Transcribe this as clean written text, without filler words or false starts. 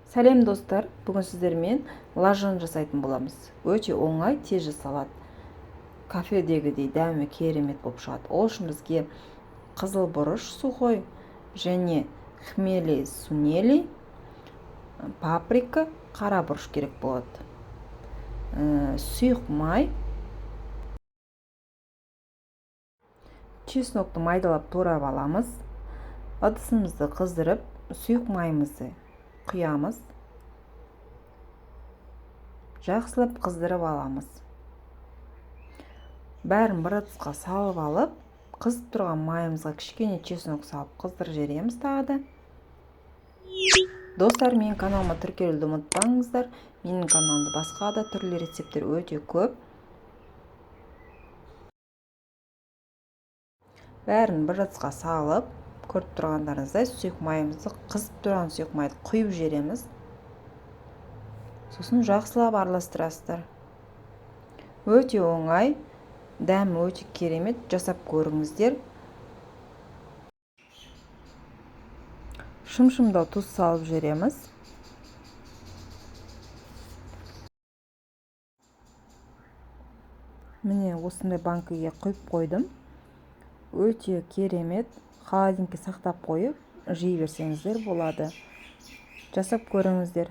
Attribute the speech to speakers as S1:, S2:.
S1: Сәлем, достар! Бүгін сіздермен лажан жасайтын боламыз. Өте оңай, тез жасалады. Кафедегідей дәмі керемет болып шығады. Ол үшін бізге қызыл бұрыш сухой және хмели сунели, паприка, қара бұрыш керек болады. Сұйық май, чеснокты майдалап турап аламыз. Ыдысымызды қыздырып, сұйық майымызды құямыз. Жақсылап қыздырып аламыз. Бәрін бір ыдысқа салып алып, қызып тұрған майымызға кішкене чеснок салып қыздырып жібереміз тағы да. Достар, менің каналыма тіркелуді ұмытпаңыздар. Менің каналымда басқа да түрлі рецепттер өте көп. Бәрін бір ыдысқа салып, көріп тұрғандарыңыздай, сұйық майымызды, қызып тұрған сұйық майды құйып жібереміз. Сосын жақсылап араластырасыздар. Өте оңай, дәмі өте керемет, жасап көріңіздер. Шым-шымдау тұз салып жібереміз. Міне, осындай банкіге құйып қойдым. Өте керемет. Холодильникке сақтап қойып, жей берсеңіздер болады. Жасап көріңіздер.